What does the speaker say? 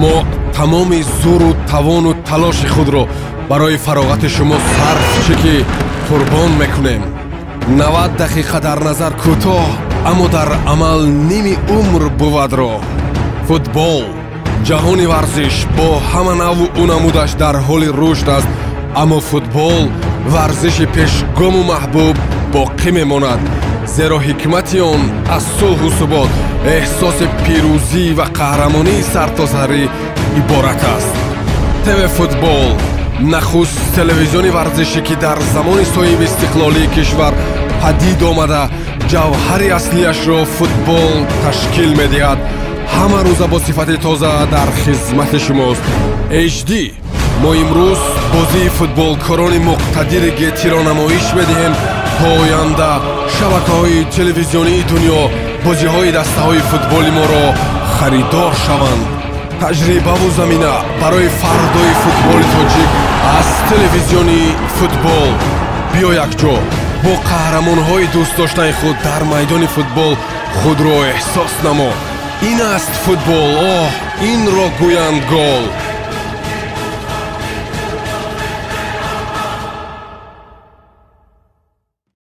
Мо тамоми зӯру тавону талоши худро барои фароғати шумо сарф чӣ ки қурбон мекунем. 90 дақиқа дар назар кӯтоҳ, аммо дар амал ними умр бувадро. Футбол, ҷаҳони варзиш бо ҳама навъу намудаш дар ҳоли рушд аст, аммо футбол варзиши пешгому маҳбуб боқӣ мемонад, зеро ҳикмати он аз сулҳу субот, эҳсоси пирӯзӣ ва қаҳрамонии сартосарӣ иборат аст. ТВ Футбол нахуст телевизиони варзишӣ, ки дар замони соҳибистиқлолии кишвар падид омада, ҷавҳари аслиашро футбол ташкил медиҳад, ҳама рӯза бо сифати тоза дар хизмати шумост. HD. Мо имрӯз бозии футболкорони муқтадири гетиро намоиш медиҳем, то оянда шабакаҳои телевизионии дунё бозиҳои дастаҳои футболи моро харидор шаванд. Таҷрибаву замина барои фардои футболи тоҷик аз телевизиони футбол. Биё якҷо бо қаҳрамонҳои дӯстдоштаи худ дар майдони футбол худро эҳсос намо. Ин аст футбол, оҳ, инро гӯянд гол.